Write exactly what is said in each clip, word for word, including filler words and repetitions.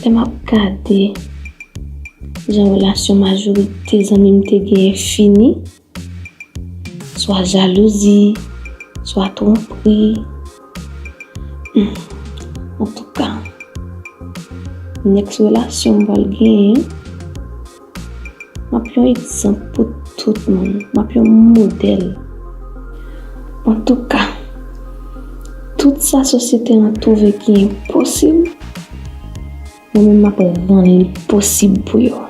Lè m ap gade jan relasyon majorite zanmi m te genyen fini, swa jalouzi, swa twonpri. Hmm. Antouka, next relasyon m pral genyen, m ap yon egzanp pou tout moun, m ap yon modèl. Antouka, tout sa sosyete an twouve ki enposib, mwen menm m ap rann li posib pou yo.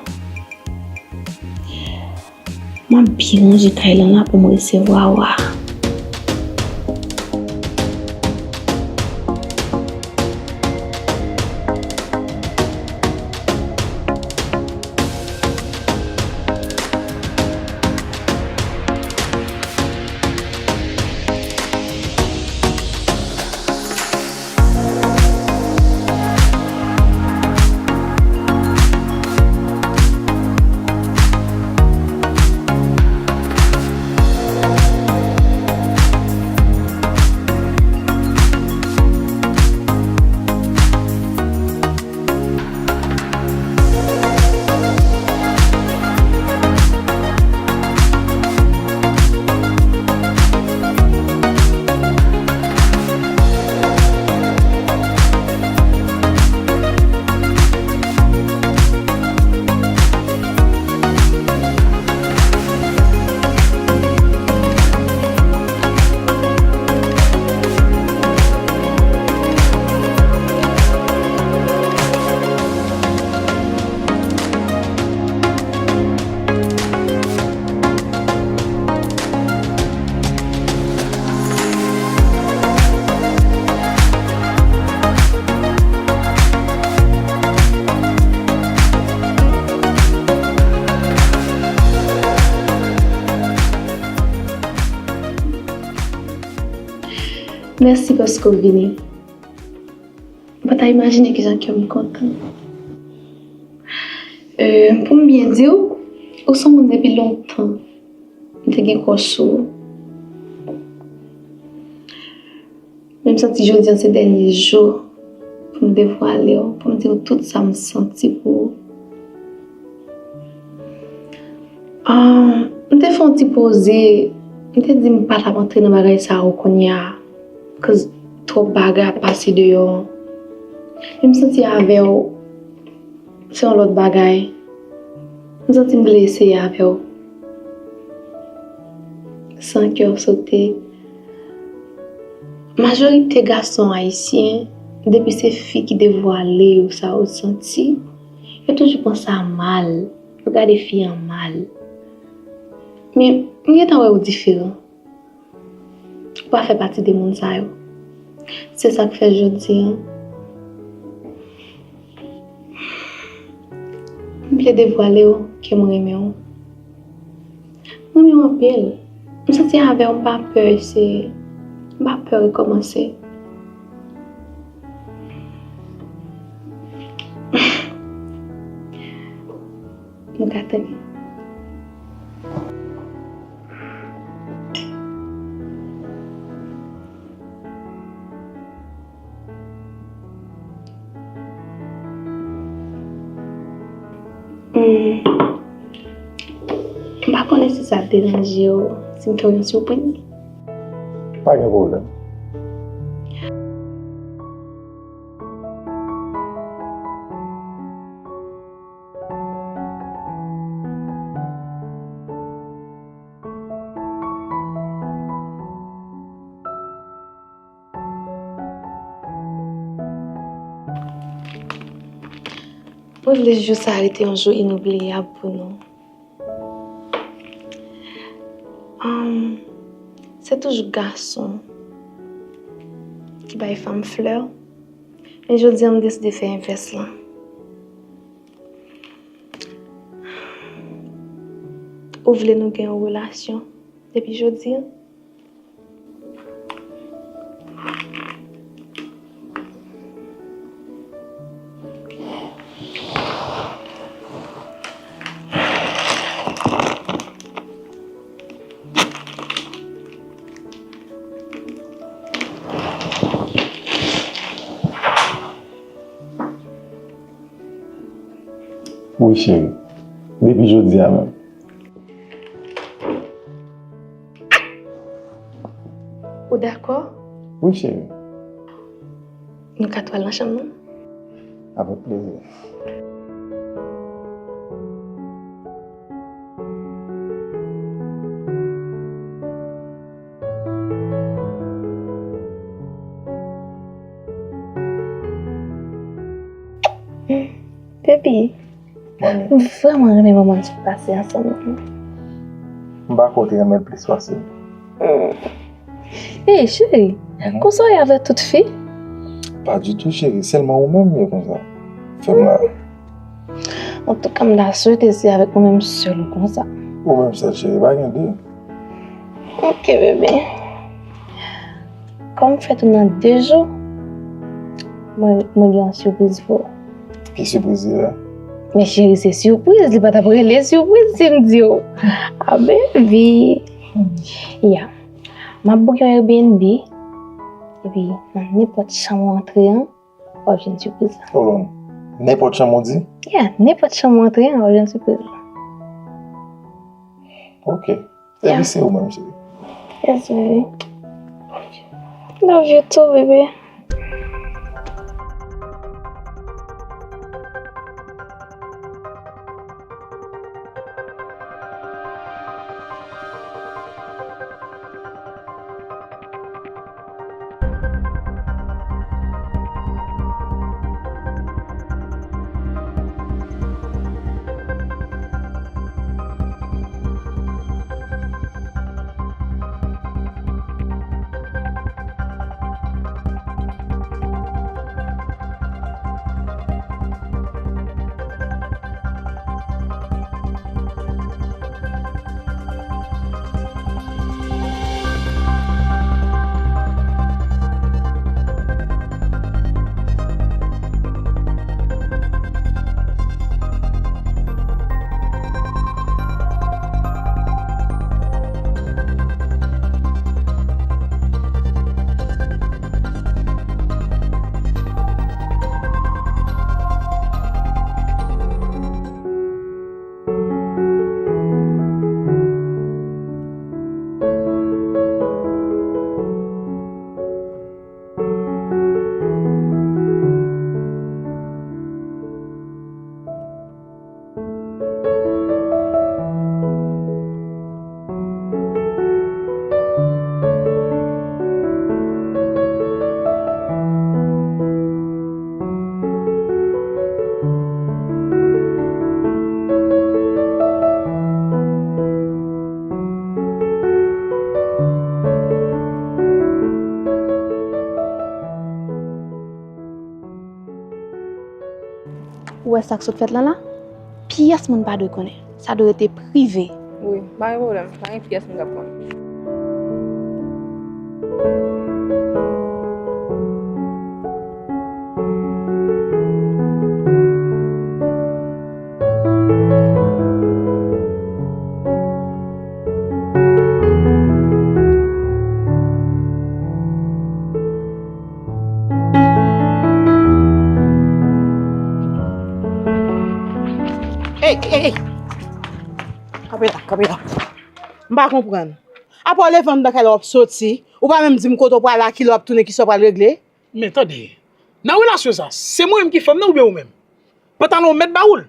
M ap byen ranje kay lan la pou m resevwa w a. Mèsi paske w vini. Ou pa ta imajine kijan kè m kontan. Euh, pou m byen di w, ou se yon moun depi lontan m te gen kwè sou ou. Men m santi jodi a se dènye jou pou m devwale w, pou m di w tout sa m santi pou ou. Ah, m te fè yon ti poze, m te di m pa t ap antre nan bagay sa yo kounye a, cause twòp bagay ap pase deyò. Men m santi avè w, se yon lòt bagay. M santi m vle eseye avè w. San kè w sote. Majorite gason ayisyen, depi se fi ki devwale yo sa yo santi, yo toujou pran sa mal, yo gade fi an mal. Men, m gentan wè w diferan. Ou pa fè pati de moun sa yo. Se sa k fè jodi a, m vle devwale w ke m renmen w. M renmen w anpil. M santi avè w, m pa pè eseye. M pa pè rekòmanse. Nou ka tande. Hmm. M pa konnen si sa ap deranje w, si m fè w yon sipriz. Pa gen pwoblèm. Mwen vle jou sa a rete yon jou inoubliyab pou nou. Ahn, se toujou gason ki bay fanm flè, men jodi a m deside fè envès lan. Ou vle nou gen yon relasyon depi jodi a? Wi, cheri. Depi jodi a menm. Ou dakò? Wi, cheri. Nou ka tou al nan chanm nan? Avèk plezi. Baby, Mami. M vrèman renmen moman n sot pase ansanm nan. M pa kwè w te renmen l plis pase. Ey, cheri, konsa w ye avèk tout fi? Pa ditou, cheri. Sèlman ou menm m ye konsa. Fè m la. Antouka, m ta swete se avèk ou menm sèl ou konsa. Ou menm sèl, cheri, pa gen de. Ok, bebe. Kòm fèt ou nan de jou, mwen, mwen gen yon sipriz pou ou. Ki sipriz li la? Men cheri, se sipriz, li pa t ap rele sipriz si m di w. Ah, baby. Ya. M ap book yon Airbnb, epi nan nenpòt chanm ou antre an, w ap jwenn sipriz la. Hold on. Nenpòt chanm ou di? Yeah, nenpòt chanm ou antre an, w ap jwenn sipriz la. Ok. Epi se ou menm, cheri. Yes, baby. Love you too, baby. Ou wè sa k sot fèt la la? Pyès moun pa dwe konnen. Sa dwe rete prive. Wi, pa gen pwoblèm. Pa gen pyès moun k ap konnen. Ey, ey, ey! Kanpe la, kanpe la. M pa konprann. Apa w leve anndan kay la w ap soti, ou pa menm di m kote w prale a, kilè w ap tounen, kisa w pral regle? Men tande, nan relasyon sa, se mwen menm ki fanm nan oubyen ou menm? Pantalon w mèt ba ou l.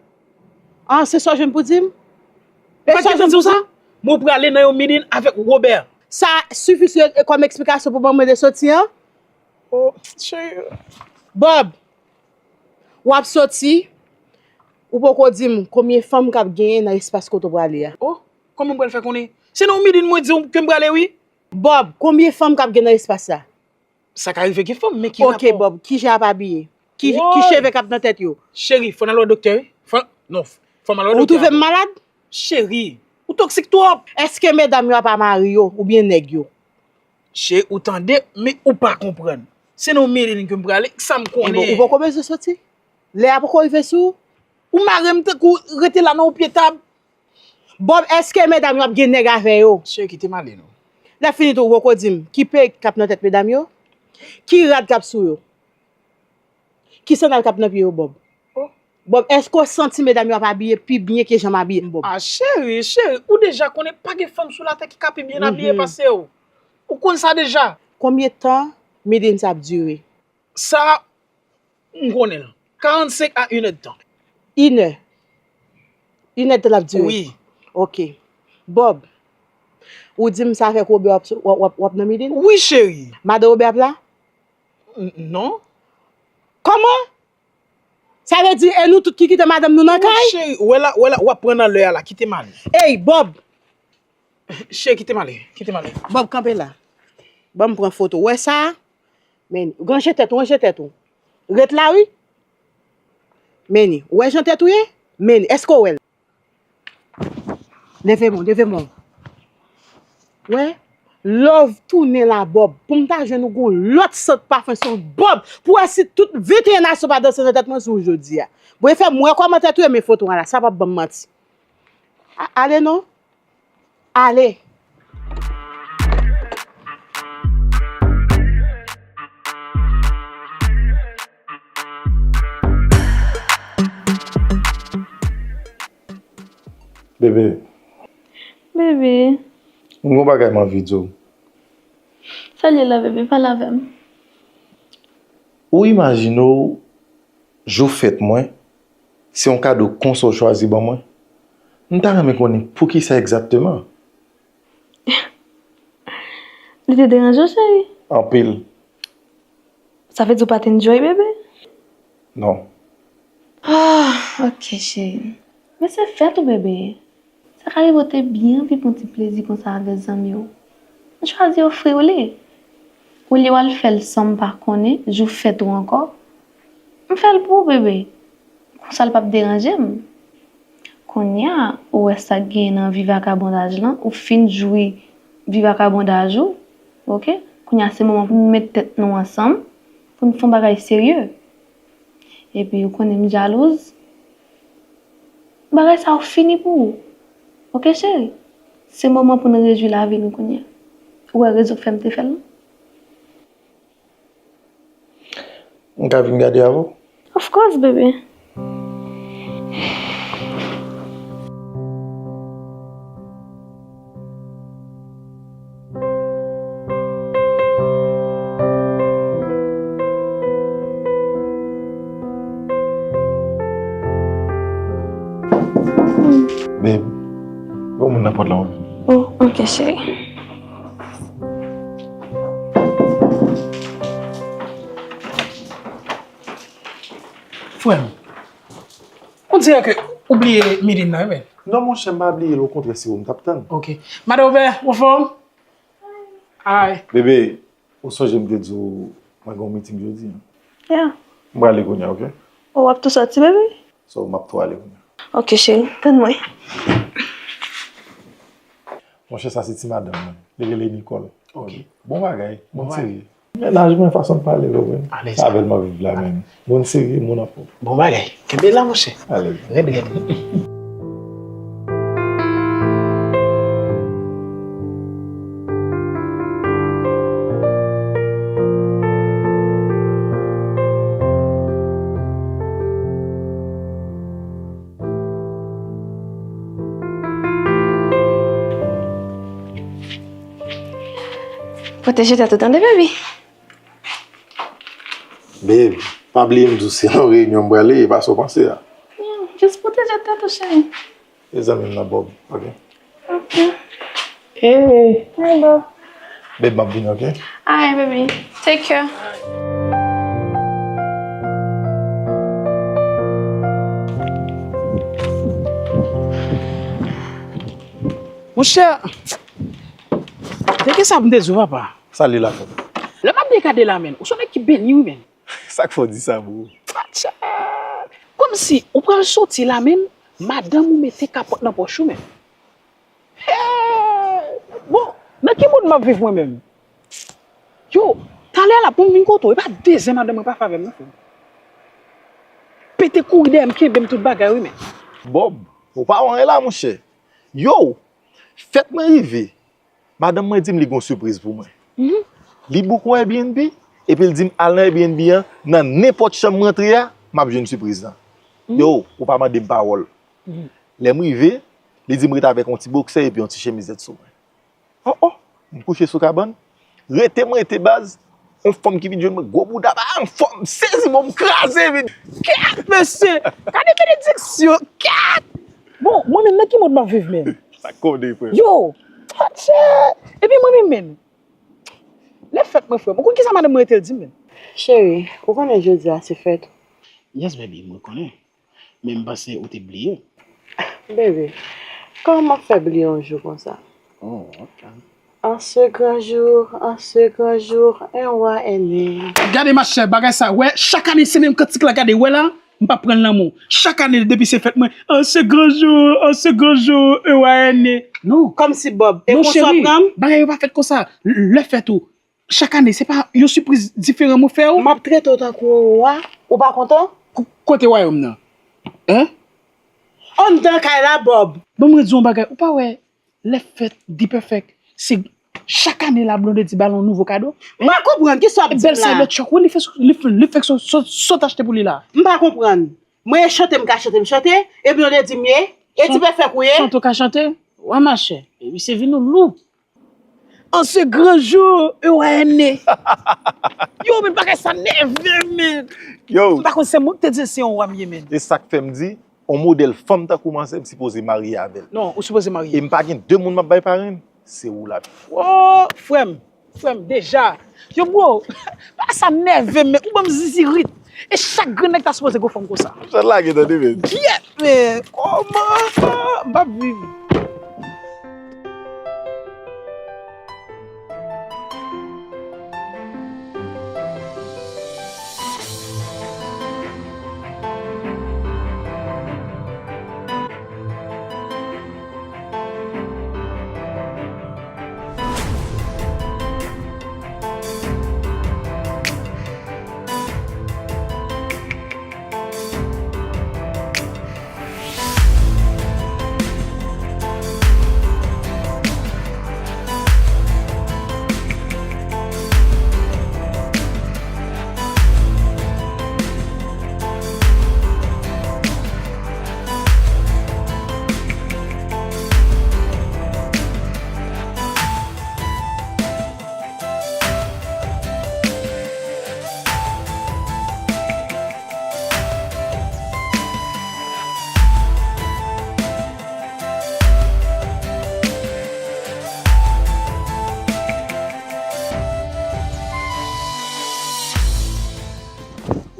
Ah, se sa w jwenn pou di m? E sa w jwenn pou di m? Mwen prale nan yon meeting avèk Robert. Sa sifi kòm eksplikasyon pou ban mwen de soti an? Oh, cheri. Bob, w ap soti, ou poko di m konbyen fanm k ap genyen nan espas kote w prale a. Oh, kòman m pral fè konnen? Se nan yon meeting mwen di w ke m prale, wi. Bob, konbyen fanm k ap gen nan espas la? Sa ka rive gen fanm, men ki rapò? Ok, Bob, kijan y ap abiye? Ki, ki cheve k ap nan tèt yo? Cheri, fò n al wè doktè, wi. Fò, non, fò m al wè doktè ankò. Ou twouve m malad? Cheri, ou toksik twòp. Èske medam yo apa mari yo oubyen nèg yo? Cheri, ou tande, men ou pa konprann. Se nan yon meeting ke m prale, sa m konnen. Enben, ou poko bezwen soti. Lè a poko rive sou ou. Ou mare m tankou rete la nan yon pye tab. Bob, èske medam yo ap gen nèg avè yo? Cheri, kite m ale non. Lè fini tou, ou poko di m ki peyik k ap nan tèt medam yo? Ki rad k ap sou yo? Ki sandal k ap nan pye yo, Bob? Oh, Bob, èske w santi medam yo ap abiye pi byen ke jan m abiye m, Bob? Ah, cheri, cheri, ou deja konnen pa gen fanm sou latè ki ka pi byen abiye pase w. Ou konn sa deja. Konbyen tan meeting sa ap dire? Sa, m konnen l. Karannsenk a inèdtan. Inè? Inèdtan l ap dire? Wi. Ok. Bob, ou di m sa fè ke Robert w ap, w ap, w ap nan meeting? Wi, cheri. Madan Robert ap la? N- non. Kòman? Sa vle di e nou tout ki kite madanm nou nan kay? Cheri, wè la, wè la, w ap pran nan lè a la, kite m ale. Ey, Bob! Cheri, kite m ale, kite m ale. Bob, kanpe la. Ban m pran foto. Wè sa? Men, ranje tèt ou, ranje tèt ou. Ret la, wi. Men, wè jan tèt ou ye? Men, èske w wè l? Leve men w, leve men w. Wè, love tounen la, Bob. Pou m ta jwenn ou gon lòt sant pafen sou Bob. Pou wè si tout venteyen nasyon pa danse nan tèt mwen sou ou jodi a. Bon, e fè m wè kòman tèt ou ye, men foto a la, sa p ap ban m manti. A- ale non. Ale. Bebe. Bebe. M gon bagay m anvi di w. Sa l ye la, bebe? Pale avè m. Ou imajine w, jou fèt mwen, se yon kado konsa w chwazi ban mwen? M ta renmen konnen poukisa egzakteman. Li te deranje w, cheri? Anpil. Sa vle di w pa t enjoy, bebe? Non. Ah, ok, cheri. Men se fèt ou, bebe. Sa ka rive w te byen anvi pran ti plezi konsa avèk zanmi w. M chwazi ofri w li. Olye w al fè l san m pa konnen, jou fèt ou ankò. M fè l pou ou, bebe. Konsa l p ap deranje m. Kounye a, ou wè sa k genyen nan vi vakabondaj lan, ou fin jwi vi vakabondaj ou, ok? Kounye a, se moman pou n met tèt nou ansanm, pou n fè yon bagay serye. Epi, ou konnen m jalouz. Bagay sa yo fini pou ou. Ok, cheri? Se moman pou n rejwi lavi nou kounye a. Ou wè rezon k fè m te fè l lan? M ka vin gade avè w? Of course, bebe. Babe, gen moun nan pòt la, wi. Oh, ok, cheri. Frè m, on dirè ke ou bliye meeting nan, wi, men. Non, monchè, m pa bliye l, okontrè, se ou m t ap tann. Ok. Madan Obè, ou anfòm? Ay. Bebe, ou sonje m te di w mwen gen yon meeting jodi a? Yeah. M prale kounye a, ok? Oh, w ap tou sòti, bebe? So, m ap tou ale kounye a. Ok, cheri, tann mwen. Monchè, sa se ti madanm mwen. Li rele Nicole. Ok. Bon bagay, bon serye. Mennaj mwen, fason l pale, bro, men. Alèz. Avè l m ap viv la, men. Moun serye, moun anfòm. Bon bagay. Kenbe la, monchè. Alèz. Rèd, rèd. Pwoteje tèt ou, tande, baby. Babe, pa bliye m di w se nan reyinyon m prale, e pa sa w panse a. Yeah, just pwoteje tèt ou, cheri. E zanmi m nan, Bob, ok? Ok. Hey. Hey, Bob. Babe, m ap vini, ok? Alright, baby. Take care. Monchè, te gen sa pou m te di w, papa. Sa l ye la, frè m? Lè m ap byen gade la, men, ou se yon nèg ki beni, wi, men. Sa k fè w di sa, bro? Atcha! Kòmsi ou pral soti la, men, madanm ou mete kapòt nan pòch ou, men. Hey! Bon, nan ki mond m ap viv mwen menm? Yo, talè la pou m vin kote w, e pa de zen madanm mwen pa fè avè m, non, frè m. Pete kouri dèyè m, kenbe m tout bagay, wi, men. Bob, ou pa wè anyen la, monchè. Yo, fèt mwen rive. Madanm mwen di m li gon sipriz pou mwen. Mhm. Li book yon Airbnb, epi l di m al nan Airbnb an, nan nenpòt chanm m rantre a, m ap jwenn sipriz lan. Yo, ou pa mande m pawòl. Lè m rive, li di m ret avèk yon ti boksè epi yon ti chemizèt sou mwen. Oh, oh. M kouche sou kabann. Rete m rete baz. Yon fanm ki vin jwenn mwen gwo bouda ba anfòm. M sezi, bon, m kraze vin. Kèt, mesye! Gade benediksyon! Kèt! Bon, mwen menm nan ki mond m ap viv menm? Sa konnen, frè. Yo! Adje! Epi mwen menm menm? Lè fèt mwen, frè m. Ou konn kisa madanm mwen rete l di m menm? Cheri, ou konnen jodi a se fèt ou? Yes, baby, mwen konnen. Men m panse ou te bliye. Baby, kòman m ap fè bliye yon jou konsa? Oh, ok. En ce grand jour, en ce grand jour, un roi est né. Gade machè, bagay sa, wè, chak ane se menm kantik la, gade, wè la, m p ap pran l nan men w. Chak ane, depi se fèt mwen, en ce grand jour, en ce grand jour, un roi est né. Non. Kòmsi Bob, e non, konsa w cheri, pran m? Bagay yo pa fèt konsa. Lè fèt ou, chak ane, se pa yon sipriz diferan mwen fè w? M ap trete w tankou yon wa, ou pa kontan? Ko-, kote wayòm nan? Hein? Anndan kay la, Bob. Bon, mwen di w yon bagay, ou pa wè lè fèt D-Perfect, se chak ane la Blondedy ba l yon nouvo kado? M pa konprann, kisa w ap di m la? Bèl sa lòt chòk, wi, li fè, li fè, li fè sot, sot, sot achte pou li la. M pa konprann. Mwen e chante m ka chante, m chante, e Blondedy m ye, e D-Perfect ou ye. Chante w ka chante? Wa machè, epi se vin ou lou. En ce grand jour, un roi est né. Yo, men bagay sa nève, men. Yo. M pa konn se mwen ki te di se yon wa m ye, men. E sa k fè m di, yon modèl fanm tankou w, manzè, m sipoze marye avè l. Non, ou sipoze marye. E m pa gen de moun m ap bay parenn, se ou la. Oh, frè m, frè m, deja. Yo, bro, bagay sa nève m, men ou ban m zizirit. E chak grenn nèg ta sipoze gon fanm konsa. Chan lage tande, men. Gyèt, men kòman m p ap viv?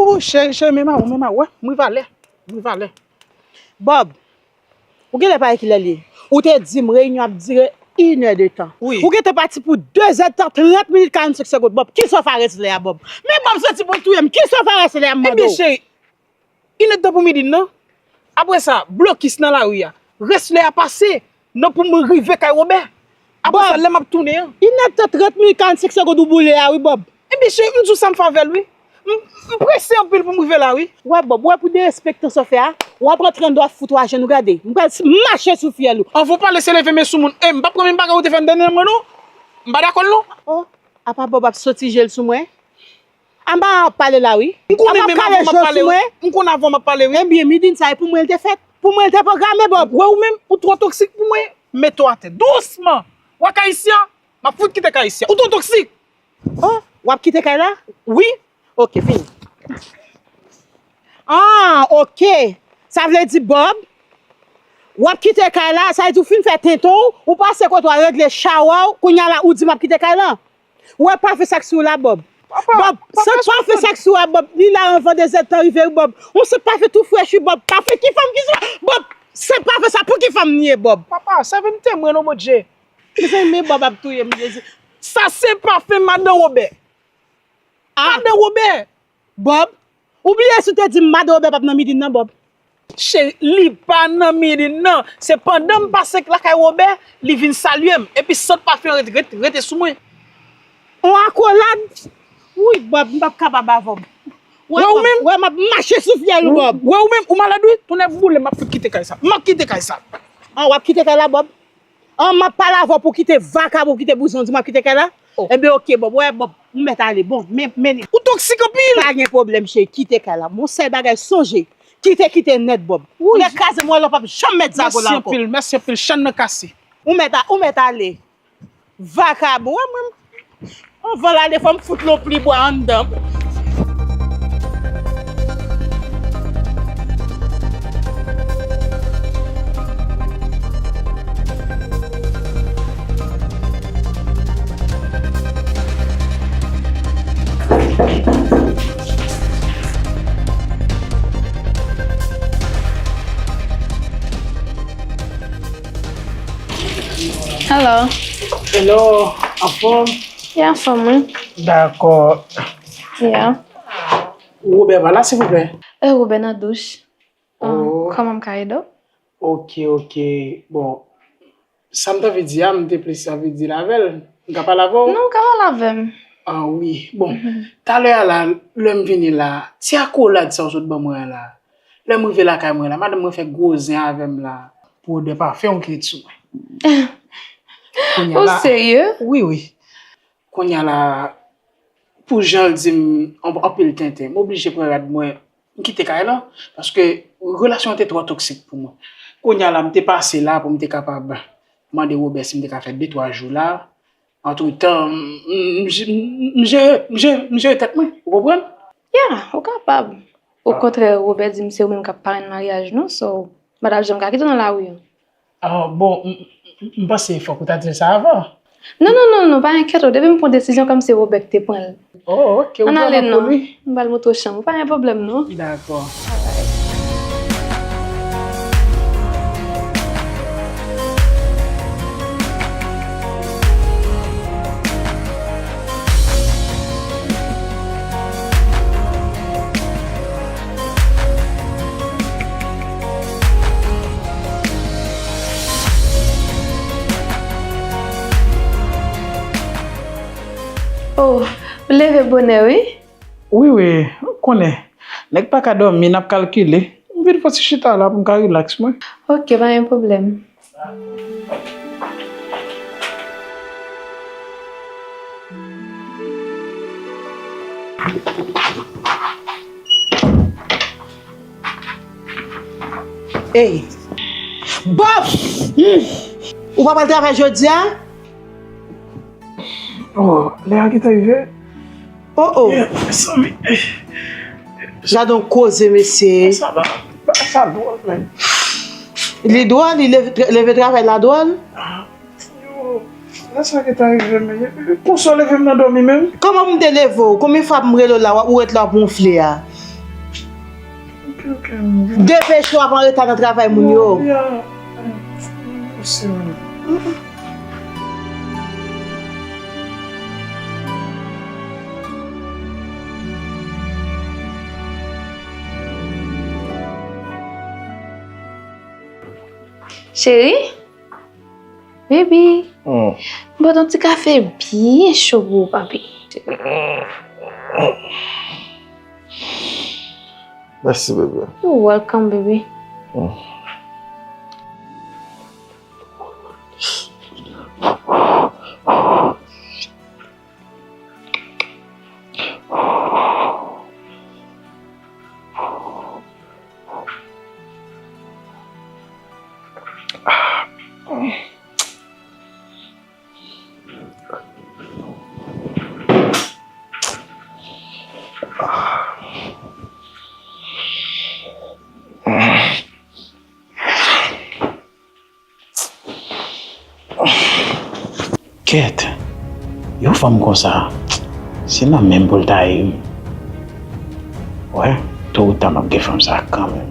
Ou cheri, cheri, men ma, ou men ma, wè, m rive alè, m rive alè. Bob, ou genlè pa wè kilè l ye. Ou te di m reyinyon ap dire inèdtan. Wi. Ou gentan pati pou dezèdtan, trant minit, karannsenk segonn. Bob, kisa w fè rès lè a, Bob? Men Bob, santi bon touye m. Kisa w fè rès lè a, m mande w? Ebyen, cheri, inèdtan pou midi nan. Apre sa, blokis nan lari a. Rès lè a pase. Non, pou mwen rive kay Wobè. Apre sa, lè m ap tounen an. Inèdtan, trant minit, karannsenk segonn ou boule a, wi, Bob. Ebyen, cheri, m di w sa m fè avè l, wi. M, m prese anpil pou m rive la, wi. Wè, Bob, wè pou derespektan sa w fè a, w ap antre anndan w ap fout w ajenou, gade. M pral s-, mache sou fyèl ou. Anvan w pale, se leve men sou moun. E, m p ap pran menm bagay ou te fè anndan nan men mwen, non. M pa dakò l, non. Oh, apa Bob ap soti je l sou mwen? Anba w ap pale la, wi. M konnen menm avan m ap pale, wi. M konnen avan m ap pale, wi. Ebyen, midin sa, e pou mwen l te fèt. Pou mwen l te pwograme, Bob. Wè ou menm, ou twò toksik pou mwen. Mete w atè. Dousman. W a kay isi a? M ap fout kite kay isi a. Ou twò toksik. Oh, w ap kite kay la? Wi. Ok, fini. Ah, ok. Sa vle di, Bob, w ap kite kay la, sa vle di w fin fè tenten w, ou pase kote w al regle chawa w, kounye a la, ou di m ap kite kay la. Ou wè pafen sa k sou w la, Bob? Papa, Bob, papa, sant pafen sa k sou w la, Bob, li la anvan dezèdtan rive, wi, Bob. Yon sant pafen tou frèch, wi, Bob. Pafen ki fanm ki sou w la? Bob, sant pafen sa, pou ki fanm li ye, Bob? Papa, sèvi m temwen non, Bondye. Mezanmi, men Bob ap touye m, Jezi. Sa se pafen madan Wobè. Ah. Madan Wobè. Bob, ou bliye si w te di m madan Wobè p ap nan midin nan, Bob? Cheri, li pa nan midin nan. Se pandan m pase lakay Wobè, li vin salye m. Epi sant pafen ret, ret, rete sou mwen. On akolad? Wi, Bob, m p ap kapab avè w. Wè ou menm? Wè, m ap mache sou fyèl ou, Bob. Wè ou menm, ou malad wi. Tonnè boule, m ap fout kite kay sa. M ap kite kay sa. An, w ap kite kay la, Bob? An, m ap pale avè w pou w kite vakabon, pou w kite bouzon, di m w ap kite kay la? Oh. Enben, oke, Bob. Wè, Bob, ou mèt ale. Bon, men, men li. Ou toksik anpil. Pa gen pwoblèm, cheri, kite kay la. Bon, sèl bagay, sonje, Kite, kite nèt, Bob. Ou nèk kraze m, wè lè w p ap janm mèt zago la ankò. Mèsi anpil, mèsi anpil. Chann nan kase. Ou mèt a, ou mèt ale. Vakabon, wè mwen. Anvan l ale, fò m fout l yon pli bwa anndan. Hello. Hello, anfòm? Yeah, anfòm, wi. Dakò. Yeah. Robert pa la, silvouplè? Eh, Robert nan douch. Ah, oh. Kòman m ka ede w? Ok, ok. Bon, sa m t anvi di a, m te plis anvi di l avè l. M ka pale avè w? Non, w ka pale avè m. Ah, wi. Bon, talè a la, lè m vini la, ti akolad sa w sot ban mwen an la, lè m rive lakay mwen la, madanm mwen fè gwo zen avè m la. Pou odè pafen w ki ret sou mwen. Ou serye? Wi, wi. Kounye a la, pou jan l di m anpil tenten, m oblije pran rad mwen, m kite kay lan, paske relasyon an te twò toksik pou mwen. Kounye a la, m te pase la pou m te kapab mande Robert si m te ka fè de twa jou la. Antretan, m, m, m, m jere, m jere, m jere tèt mwen, ou konprann? Yeah, ou kapab. Okontrè, Robert di m se ou menm k ap parenn maryaj nou, so, m pa t ap janm ka kite w nan lari an. Ah, bon, m, m, m panse fòk ou ta di l sa avan. Non, non, non, non, pa enkyete w. Depi m pran desizyon, kòm se Robert ki te pran l. Oh, ok, ou pran l pou li. M pral montre w chanm ou, pa gen pwoblèm, non. Dakò. Oh, ou leve bonè, wi. Wi, wi, ou konnen. Nèg pa ka dòmi, n ap kalkile. M vin fè ti chita la pou m ka rilaks mwen. Ok, pa gen pwoblèm. Ey! Bob! Hmm. Ou pa pral travay jodi a? Oh, lè a gentan rive. Oh, oh. Yeah, mezanmi. Gade yon koze, mesye. Sa va. Sa dwòl, men. Li dwòl, li leve, leve travay la dwòl. Ah, yo, lè sa gentan rive, men. Konsa w leve m nan dòmi menm? Kòman m te leve w? Konbyen fwa m rele w la, w ap, ou ret la w ap wonfle a? Ok, ok, m vini. Depeche w, ap anreta nan travay moun yo. Oh, yeah. Mèsi, man. Cheri? Baby. Hmm. M pote yon ti kafe byen cho pou ou, papi. Mèsi, bebe. You're welcome, baby. Hmm. Kèt, yon fanm konsa, se nan men m pou l ta ye wi. Wè, to ou ta m ap gen fanm sa kanmenm.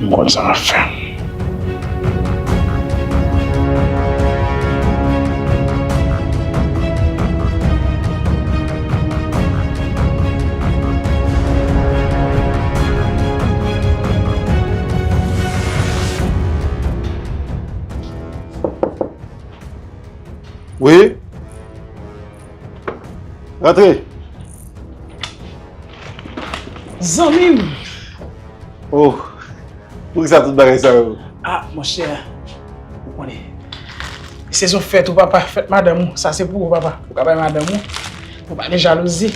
M konn sa m ap fè. Wi. Rantre. Zanmi m. Oh. Poukisa tout bagay sa yo? Ah, monchè. Ou konnen. Sezon fèt ou, papa, fèt madanm ou. Sa se pou ou, papa. Ou ka bay madanm ou. Ou pa gen jalouzi.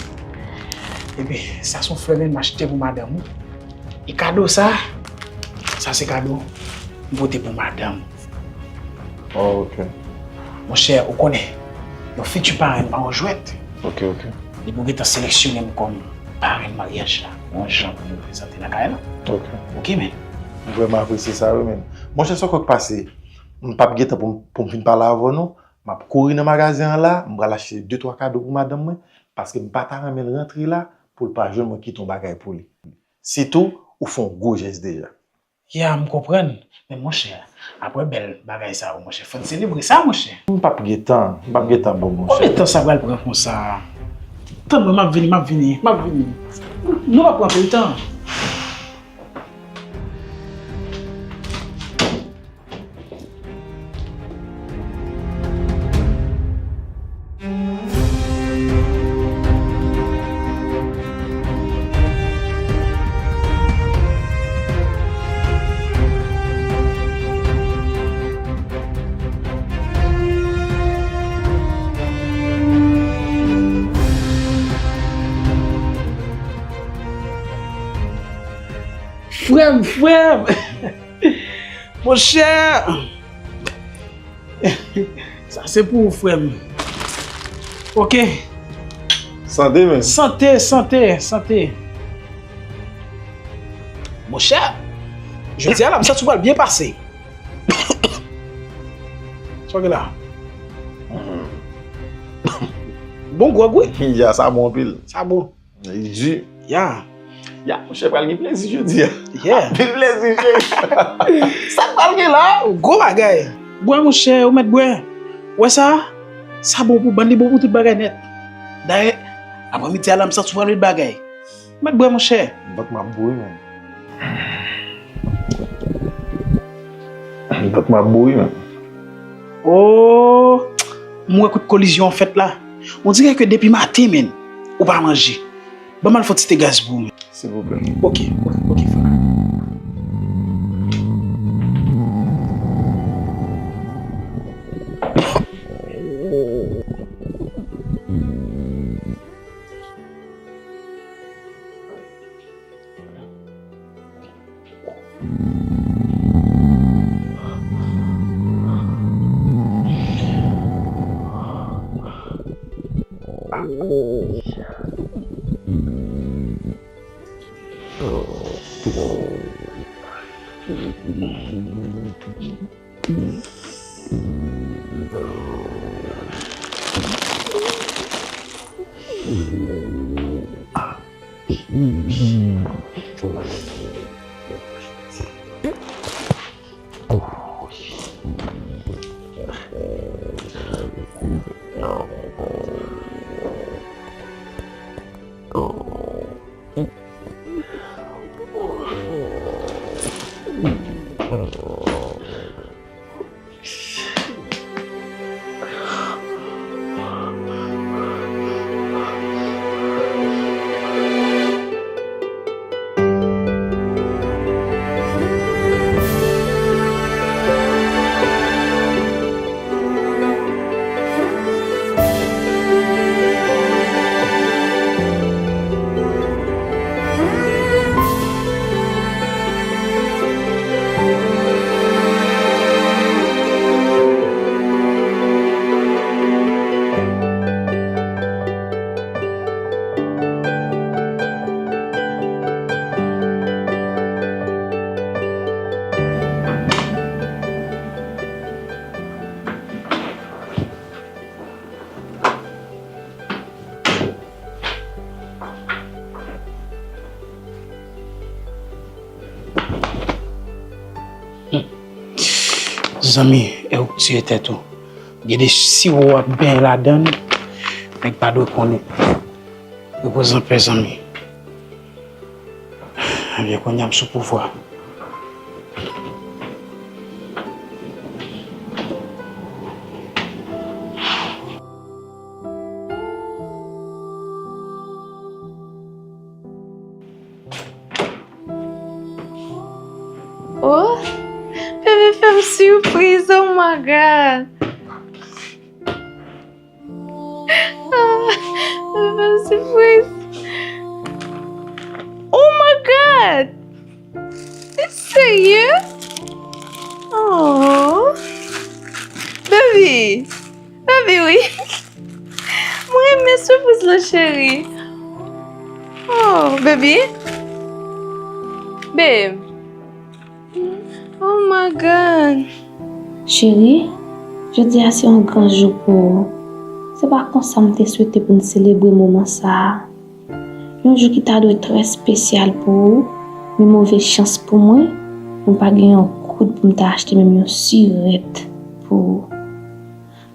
Epi, sa se yon flè men m achte pou madanm ou. E kado sa, sa se kado m pote pou madanm. Oh, ok. Monchè, ou konnen, yon fiti parenn pa yon jwèt. Ok, ok. Li pou gentan seleksyone m kòm parenn maryaj la. Yon jan pou nou prezante nan kay la. Ok. Ok, men. M vrèman apresye sa, wi, men. Monchè, sa k pase? M p ap gentan pou m, pou m vin pale avè nou. M ap kouri nan magazen an la, m pral achte de twa kado pou madanm mwen, paske m pa ta renmen l rantre la pou l pa jwenn mwen kite yon bagay pou li. Sitou, ou fè yon gwo jès deja. Ya, m konprann. Men monchè, apre bèl bagay sa yo, monchè, fò n selebre sa, monchè. M p ap gen tan, m p ap gen tan bon, monchè. Konbyen tan sa pral pran konsa? Tann mwen, m ap vini, m ap vini, m ap vini. Nou p ap pran anpil tan. Frè m, frè m! Monchè! Sa se pou ou, frè m. Ok. Sante, men. Sante, sante, sante. Monchè, jodi a la, m santi w pral byen pase. Sa w gen la? Bon gwòg, wi. Ya, sa bon anpil. Sa bon. Li di. Ya. Ya, monchè, pral gen plezi jodi a. Yeah. Anpil plezi, cheri. Sa k pral gen la? Gwo bagay. Bwè, monchè, ou mèt bwè. Ou wè sa? Sa bon pou bann, li bon pou tout bagay nèt. Dayè, aprè midi a la, m santi w pral met bagay. Ou mèt bwè, monchè. Vant mwen ap boure, men. Vant mwen ap boure, men. Oh, m wè kote kolizyon an fèt la. On dirè ke depi maten, men, ou pa manje. Ban m al fè yon ti te gaz pou ou. Silvouplè. Ok, ok, ok, frè. Zanmi, e ou k tiye tèt ou. Gen de siwo w ap benyen ladan l, nèg pa dwe konnen. Repoze anpè, zanmi. Ebyen, kounye a m sou pouvwa. Oh, bebe fè m sipriz, oh my God. Ah, bebe fè m sipriz. Oh my God. Serye? Oh. Baby. Baby, wi. Mwen renmen sipriz lan, cheri. Oh, baby. Babe. Oh my God. Cheri, jodi a se yon gran jou pou ou. Se pa konsa m te swete pou n selebre moman sa a. Yon jou ki ta dwe trè espesyal pou ou, men move chans pou mwen, mwen pa gen yon goud pou m ta achte menm yon sirèt pou ou.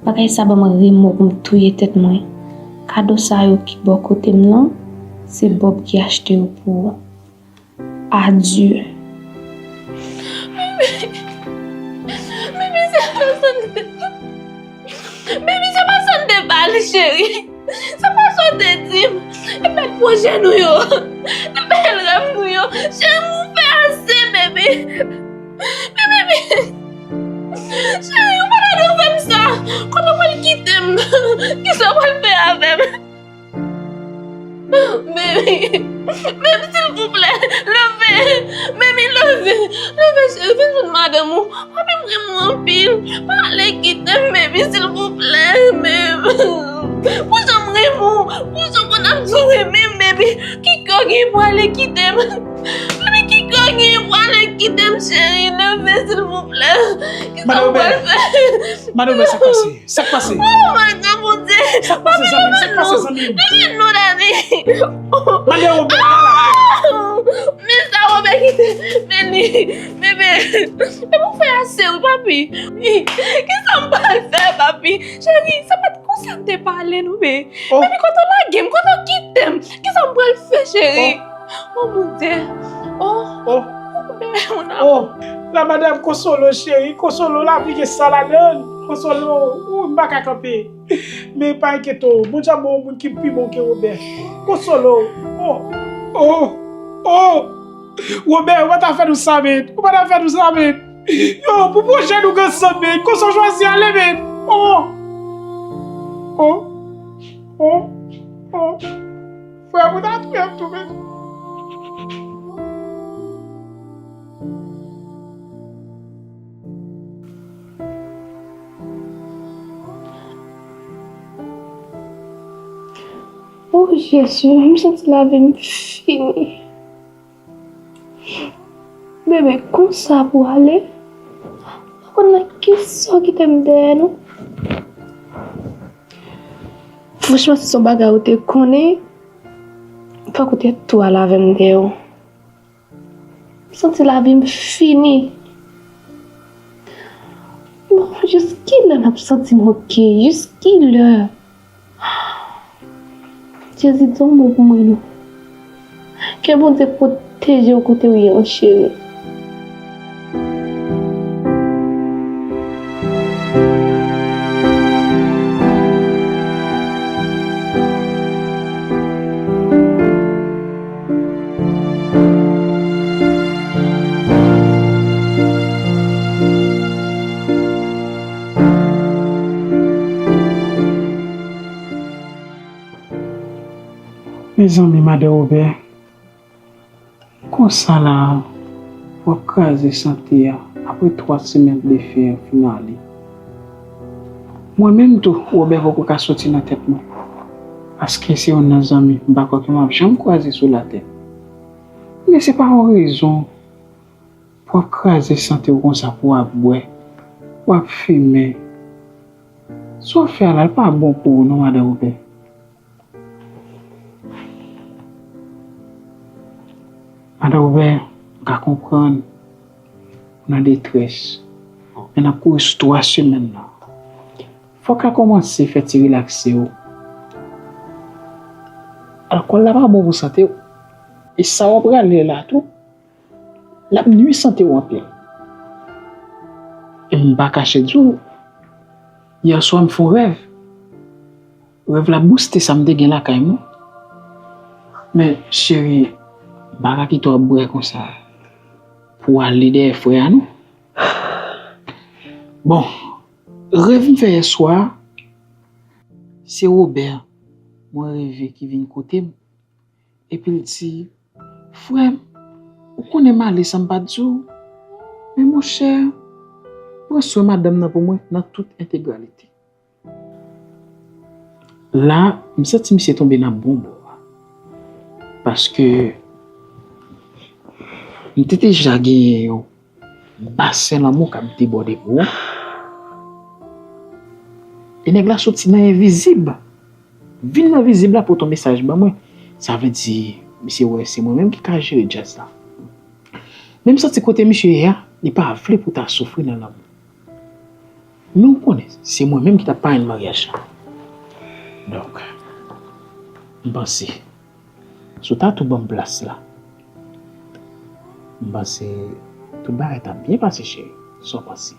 Bagay sa ban mwen remò pou m touye tèt mwen. Kado sa yo ki bò kote m lan, se Bob ki achte yo pou ou. Adye. Baby, se pa sa n te, baby, se pa sa n te pale, cheri. Se pa sa w te di m. E bèl pwojè nou yo. E bèl rèv nou yo. Cheri, ou fè ase, baby. Men, baby. Cheri, ou pa ta dwe fè m sa. Kote w pral kite m? Kisa w pral fè avè m? Baby, baby, silvouplè, leve. Baby, leve. Leve, cheri, vin jwenn madanm ou. Papi m renmen w anpil. Pa ale kite m, baby, silvouplè, baby. Pou jan m renmen w, pou jan w konn ap di w renmen m, baby. Ki kè w genyen pou ale kite m? Baby, ki kè w genyen pou ale kite m, cheri? Leve, silvouplè. Kisa w pral fè? Madan Obè, sa k pase? Sa k pase? Oh my God, Bondye! Sa k pase, zanmi m? Sa k pase, zanmi m? Leve nou, Dani! Madan Obè, pa la. Men sa Obè kite, men li, bebe. E pou fè ase, wi, papi. Kisa m pral fè, papi? Cheri, se pa t konsa n te pale, non, be. Oh. Bebe, kote w lage m? Kote w kite m? Kisa m pral fè, cheri? Oh. Oh, Bondye. Oh. Oh. Oh, Bondye, mon amour. Oh. La madam, konsole w, cheri. Konsole w, lavi gen sa ladan l. Konsole w. Ou, m pa ka kanpe. Men pa enkyete w. Bondye ap ban w yon moun ki pi bon ke Wobè. Konsole w. Oh. Oh. Oh. Wobè, ou pa ta fè nou sa, men. Ou pa ta fè nou sa, men. Yo, pou pwojè nou gen ansanm, men. Konsa w chwazi ale, men. Oh. Oh. Oh. Oh. Frè m, ou ta touye m tou, men. O Jezi, m santi lavi m fini. Bebe, konsa pou ale? Ou konn nan kisa w kite m dèyè, non? Franchman, si se yon bagay ou te konnen, fòk ou te tou al avè m dèyè w. M santi lavi m fini. Bon, jis kilè m ap santi m oke? Jis kilè? Jezi, di yon mo pou mwen non. Ke Bondye pwoteje w kote w ye an, cheri. Mezanmi, Madan Wobè, konsa la, w ap kraze sante a apre twa semèn de fè fin ale. Mwen menm tou, Wobè poko ka soti nan tèt mwen, paske se youn nan zanmi m pa kwè ke m ap janm kwaze sou latè. Men se pa yon rezon pou w ap kraze sante w konsa, pou w ap bwè, pou w ap fimen. Sa w fè a la, l pa bon pou ou non, Madan Wobè. Madan Wobè, m ka konprann ou nan detrès, men n ap kouri sou twa semèn nan. Fò w ka kòmanse fè ti rilakse w. Alkòl la pa bon pou sante w. E sa w ap rale la tou, l ap nwi sante w anpil. E m pa kache di w, yè swa m fè yon rèv. Rèv la bouste sa m te gen lakay mwen. Men, cheri, m pa ka kite w ap bwè konsa pou w ale dèyè frè a, non. Bon, rèv m fè yè swa a, se Wobè mwen reve ki vin kote m. Epi l di, "Frè m, Ou konnen m ale san m pa di w. Men monchè, pran swen madanm nan pou mwen nan tout entegralite. La, m santi misye tonbe nan bon bò a. Paske m te deja genyen yon basen lanmou k ap debòde pou ou. E nèg la soti nan envizib. Vin nan vizib la pote yon mesaj ban mwen. Sa vle di, misye wè se mwen menm ki ka jere djaz la. Men m santi kote misye ye a, li pa vle pou ta soufri nan lanmou. Men w konnen, se mwen menm ki t ap parenn maryaj la. Donk, m panse, si w ta tou ban m plas la, m panse tout bagay t ap byen pase, cheri. Sa w panse?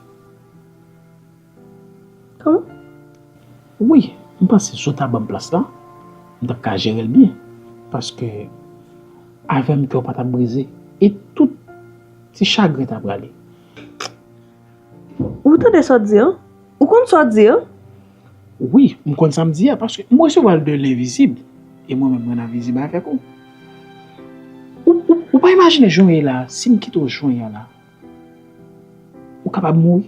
Kòman? Wi, m panse si w ta ban m plas la, m t ap ka jere l byen. Paske avè m kè w pa t ap brize. E tout ti chagren ta prale. Ou tande sa w di an? Ou konn sa w di an? Wi, m konn sa m di a, paske m resevwa l de lenvizib. E mwen menm, mwen nan vizib avèk ou. Ou, ou, ou pa imajine jan w ye la, si m kite w jan w ye a la, ou kapab mouri.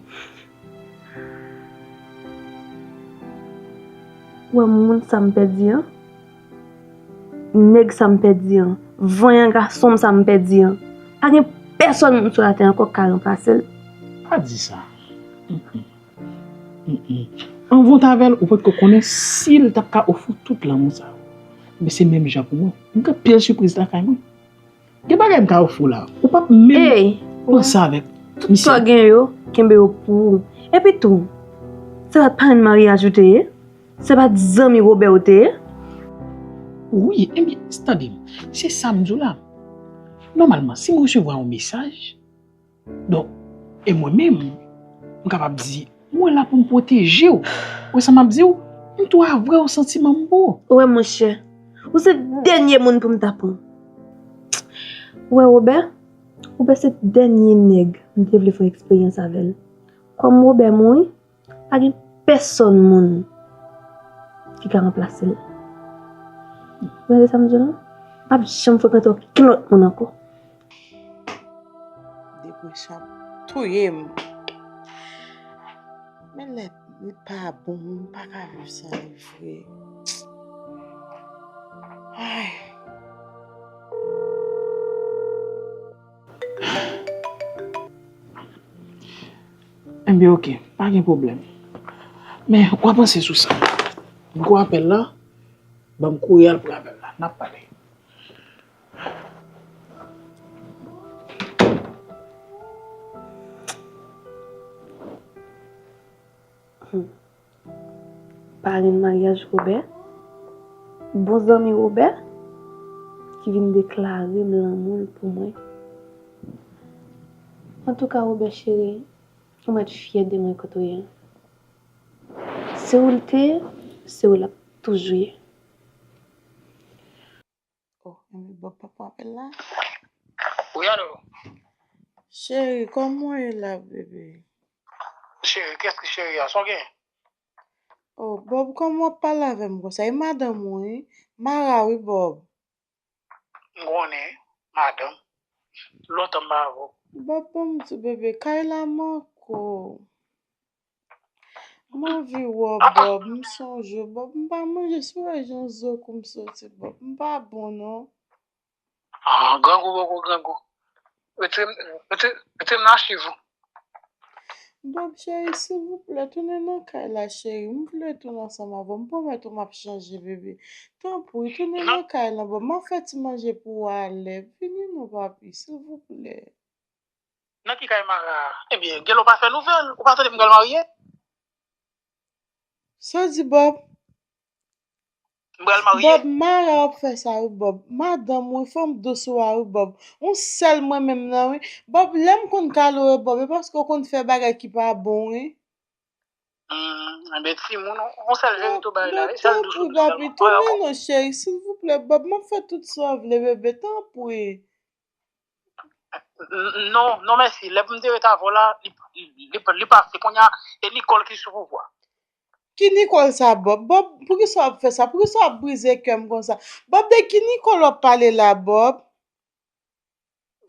Ou wè moun sa m pèdi an? Nèg sa m pèdi an? Vanyan gason m sa m pèdi an? Pa gen pèsòn moun sou latè ankò k ka ranplase l. Pa di sa. Mm-mm. Mm-mm. Anvan w t avè l, ou potko konnen si l t ap ka ofri w tout lanmou sa yo. Men se menm jan pou mwen. M gen anpil sipriz lakay mwen. Gen bagay m ka ofri w la. Ou p ap menm panse avèk misye. Tout sa w gen yo, kenbe yo pou ou. Epi tou, se pa t parenn maryaj ou te ye? Se pa t zanmi Wobè ou te ye? Wi, ebyen, tande m. Se sa m di w la. Nòmalman, si m resevwa yon mesaj, donk, e mwen menm, m kapab di, mwen la pou m pwoteje w. Ou wè sa m ap di w? M tou avwe w santiman m pou ou. Ou wè, monchè, ou se dènye moun pou m ta pran. Ou wè, Wobè? Wobè se dènye nèg m te vle fè eksperyans avè l. Kòm Wobè mouri, pa gen pèsòn moun ki ka ranplase l. Ou tande sa m di w lan? M p ap janm frekante okenn lòt moun ankò. Depresyon ap touye m. Men lè li pa bon, m pa ka viv san li vre. Ay. Enben, oke, pa gen pwoblèm. Men, w a panse sou sa. M gon apèl la, ban m kouri al pran apèl la. N ap pale. Hmm. Parenn maryaj Wobè, bon zanmi Wobè, ki vin deklare m lanmou l pou mwen. Antouka, Wobè cheri, ou mèt fyè de mwen kote w ye an. Se ou l te ye, se ou l ap toujou ye. Oh, enben Bob pa pran apèl la. Wi, alo. Cheri, kòman w ye la, bebe? Cheri, kiyès ki cheri a? Sa w gen? Oh, Bob, kòman w ap pale avè m konsa? E madanm ou, wi. Mara, wi, Bob. M konnen, madanm. Lontan m pa avè w. Bob, ban m di w, bebe, kay la manke w. M anvi wè w, Bob, m sonje w, Bob, m pa manje, si w wè jan zo kou m soti, Bob, m pa bon, non. Ah, grangou, poko grangou. Retire m, retire, retire m nan achiv ou. Bob, cheri, silvouplè, tounen nan kay la, cheri. M vle tounen ansanm avè w. M pwomèt ou m ap chanje, bebe. Tanpri, tounen nan kay la, Bob. M ap fè ti manje pou ou alè. Vini non, papi, silvouplè. Nan ki kay Mara a? Ebyen, gèl ou pa fè nouvèl, ou pa tande m pral marye? Sa w di, Bob? M pral marye. Bob, Mara ap fè sa, wi, Bob. Madanm, wi, fanm dous ou a, wi, Bob. Yon sèl mwen menm nan, wi. Bob, lè m konn kalore, Bob, e paske w konn fè bagay ki pa bon, wi. Hmm, enben, timoun, yon sèl verite w bay la, e sèl dous ou dous sèlman. Bob, tanpri, papi, tounen non, cheri, silvouplè, Bob, m ap fè tout sa w vle, bebe, tanpri. N-, non, non, mèsi. Lè pou m te ret avè w la, li, li, li, li pa se kounye a, e Nicole ki sou pouvwa. Ki Nicole sa, Bob? Bob, poukisa w ap fè sa? Poukisa w ap brize kè m konsa? Bob, de ki Nicole w ap pale la, Bob?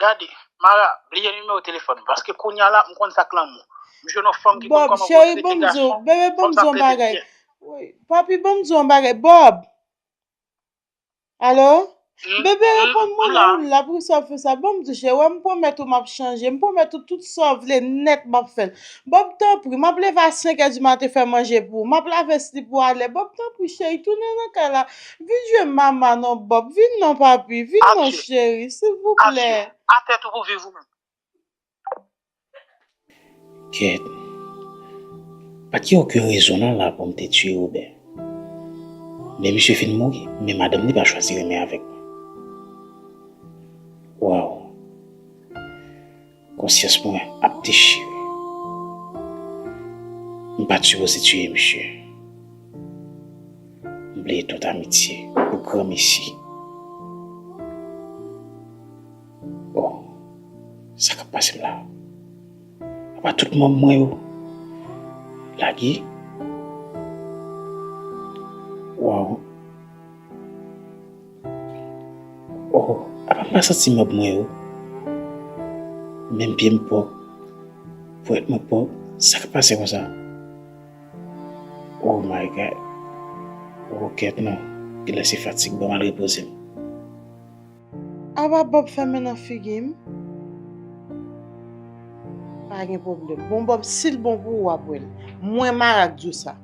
Gade, Mara, bliye nimewo telefòn m, paske kounye a la, m konn sa k lanmou. M jwenn yon fanm ki konn Bob, kòman cheri, vòlè bon m di w, gason, bebe, bon m di w yon bagay. Wi, papi, bon m di w yon bagay. Bob! Alo? Bebe, reponn mwen la, ou la, poukisa w fè sa? Bon, m di, cheri, wè, m pwomèt ou m ap chanje. M pwomèt ou tout sa w vle nèt, m ap fè l. Bob, tanpri, m ap leve a senk è di maten fè manje pou ou. M ap lave slip ou alè. Bob, tanpri, cheri, tounen nan kay la. Vin jwe mama non, Bob. Vin non, papi. Vin non, cheri, silvouplè. Atè tou pou viv ou menm. Kèt. Pa t gen okenn rezon nan la pou m te tiye Wobè. Men misye fin mouri, men madanm li pa chwazi renmen avèk mwen. Waw. Konsyans mwen ap dechire. M pa t sipoze tiye misye. M bliye tout amitye pou granmesi. Oh, sa k ap pase m la? Apa tout manm mwen yo lage? Waw. Oh, apa m pa santi manm mwen yo? Menm pye m pòk, pwèt mwen pòk, sa k ap pase konsa? Oh my God. Oh, kèt non. Genlè se fatig, ban m al repoze m. Apa Bob fèmen nan figi m? Pa gen pwoblèm. Bon, Bob, si l bon pou ou, w ap wè l. Mwen, Mara k di w sa.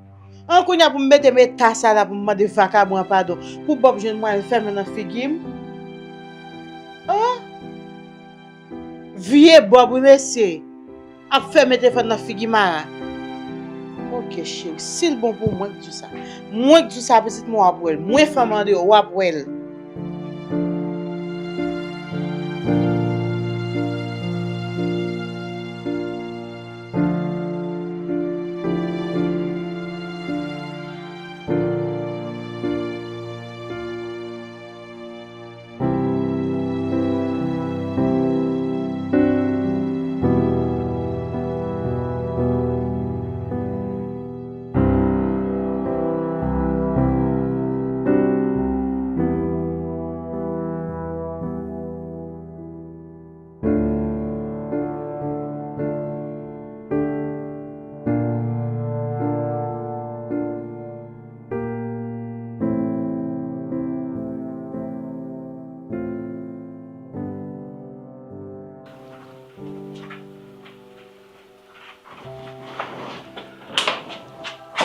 An, kounye a pou m mete m eta sa la pou m mande vakabon an padon. Pou Bob jwenn mwayen fèmen nan figi m? An? Vye Bob, wi, mesye. Ap fèmen telefòn nan figi Mara. Ok, cheri, si l bon pou ou, mwen k di w sa. Mwen k di w sa, pitit mwen, w ap wè l. Mwen fanm andeyò, w ap wè l.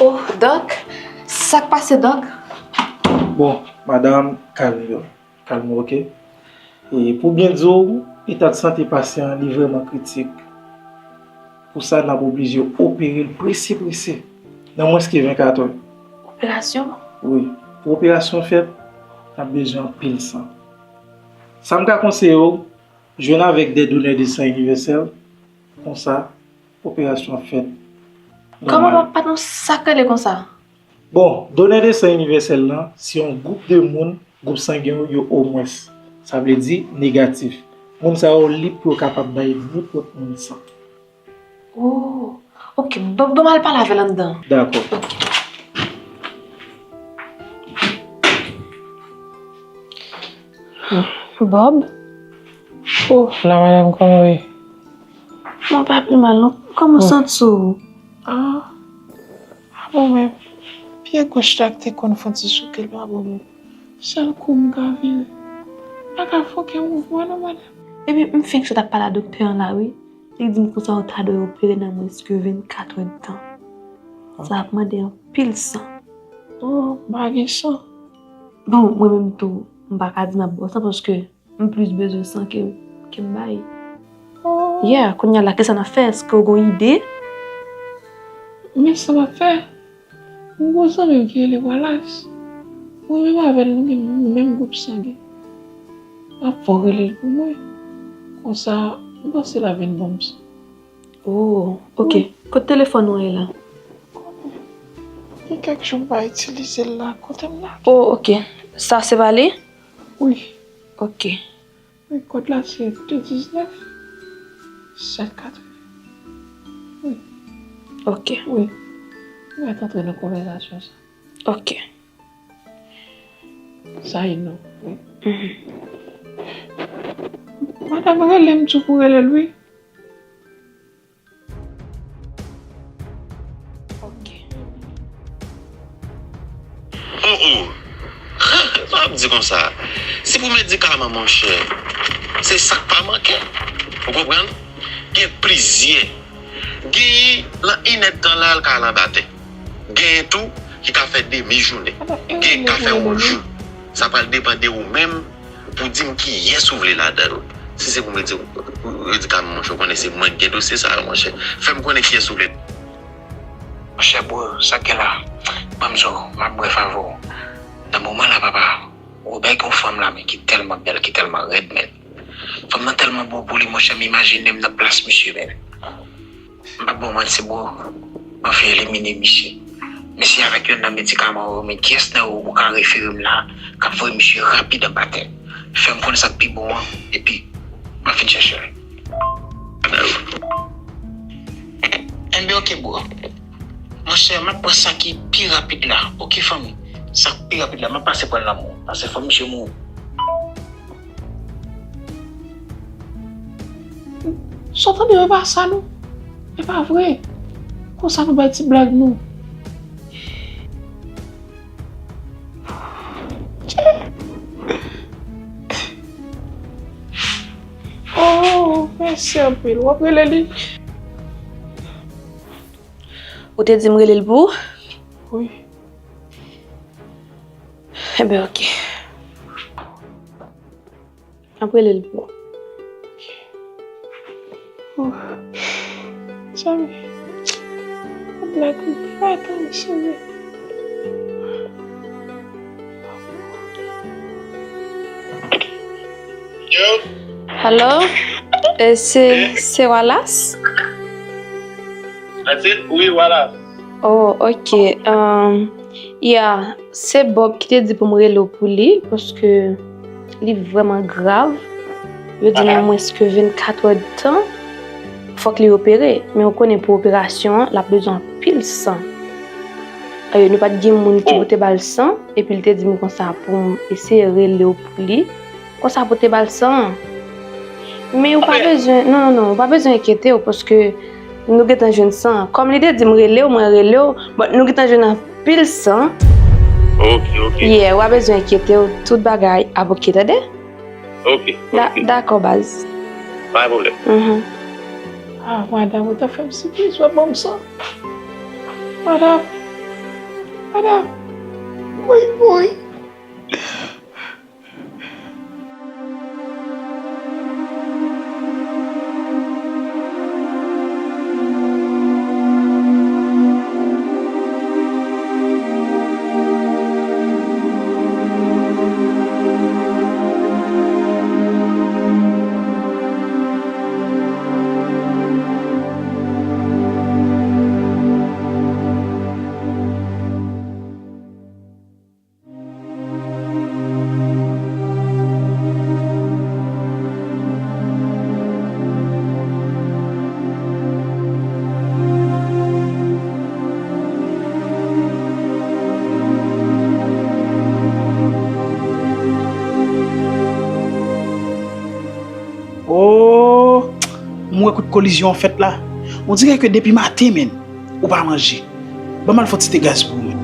Oh, Dòk, sa k pase, Dòk? Bon, madanm, kalme w. Kalme w, oke? E pou byen di w, eta de sante pasyan an, li vrèman kritik. Pou sa, n ap oblije opere l prese, prese, nan mwens ke vennkat è. Operasyon? Wi. Pou operasyon fèt, n ap bezwen anpil san. Sa m ka konseye w, jwenn avèk de donè de san inivèsèl, konsa, operasyon an fèt nòmal. Kòman, pa, patwon, sa k rele konsa? Bon, donè de san inivèsèl lan, se yon gwoup de moun, gwoup sangen w yo omwens, sa vle di negatif. Moun sa yo lib pou yo kapab bay nenpòt moun san. Oh, ok, ban, ban m al pale avè l anndan. Dakò. Ok. Bob? Oh, la madanm, kòman w ye? Mwen pa pi mal, non. Kòman w santi w? Ah, pa bon menm. Pye goch la ki te konn fè yon ti souke l pa bon menm. Sèl kou m ka vire. M pa ka fè okenn mouvman non, madanm. Epi m fenk sot ap pale a doktè an la wi. Li di m konsa yo ta dwe opere nan mwens ke vennkat è de tan. Sa ap mande anpil san. Oh, m pa gen san. Bon, mwen menm tou, m pa ka di m ap ba w san paske m plis bezwen san ke, ke m bay. Oh. Yeah, kounye a la, kisa n ap fè? Èske w gen yon ide? Men sa m ap fè. M gon zanmi m ki rele Wallace. Mwen menm avè l, nou gen menm gwoup sangen. M ap fè w rele l pou mwen. Konsa, m panse l ap vin ban m san. Oh, ok. Wi. Kote telefòn ou ye la? Gen kèk jou m pa itilize l la. Kote m lage? Oh, ok. Sa se pa li? Wi. Ok. Wi, kòd la se de diznèf sèt katreven. Wi. Ok. Wi. M mèt antre nan konvèsasyon sa. Ok. Sa e non. Wi. Mhm. Madanm, rele m tou pou rele l, wi. Ok. Oh, oh. M ap di konsa, se pou medikaman, monchè, se sa k pa manke. Ou konprann? Gen plizyè. Genyen nan inèdtan la, l ka al anba tè. Genyen tou ki ka fè demi jounen. Genyen ki ka fè yon jou. Sa pral depann de ou menm pou di m kiyès ou vle ladan l. Si se pou m di w medikaman, monchè, ou konnen se mwen ki gen dosye sa yo, monchè. Fè m konnen kiyès ou vle. Monchè bro, sa k gen la? Ban m di w, m ap bwè favè w. Nan moman la, papa, Robert gen yon fanm la, men ki tèlman bèl, ki tèlman rèd, men fanm nan tèlman bon pou li, monchè, m imajine m nan plas misye, men. M p ap ba w manti, bro. Mwen fè elimine misye. Men se avèk youn nan medikaman ou yo, men kiyès nan yo ou ka refere m la, k ap voye misye rapid anba tè? Fè m konn sa k pi bon an, epi m ap vin chèche l. Enben, ok, bro. Monchè, m ap pran sa ki pi rapid la. Ok, fanmi. Sa k pi rapid la, m ap pase pran l nan men w. Paske fò misye mouri. Sa w tande yo, e pa sa non. E pa vre. Konsa nou bay ti blag nou. Oh, mèsi anpil. W ap rele li? Ou te di m rele l pou ou? Wi. Enben, ok. M ap rele l pou ou. Oh. Cheri. Blag ou pa tann, cheri. Yo. Hello? Eh, se, se Wallace? That's it? Wi, Wallace. Oh, ok. Um, yeah, se Bob ki te di pou m rele w pou li, paske li vrèman grav. Yo di nan mwens ke vennkat è de tan, fòk li opere. Men ou konnen pou operasyon an, l ap bezwen anpil san. E, nou pa t gen moun ki pou te ba l san, epi l te di m konsa pou m eseye rele w pou li. Konsa pou te ba l san an. Men ou pa bezwen, non, non, non, ou pa bezwen enkyete w, paske nou gentan jwenn san an. Kòm li te di m rele w, mwen rele w, but nou gentan jwenn anpil san. Ok, ok. Yeah, ou pa bezwen enkyete w, tout bagay ap ok, tande? Ok, ok. Dakò, baz. Pa gen pwoblèm. Mhm. Ah, madanm, ou ta fè m sipriz, w ap ban m san. Madanm, madanm, woy, woy. Oh, m wè kote kolizyon an fèt la. On dirè ke depi maten, menn, ou pa manje. Ban m al fè yon ti te gaz pou ou.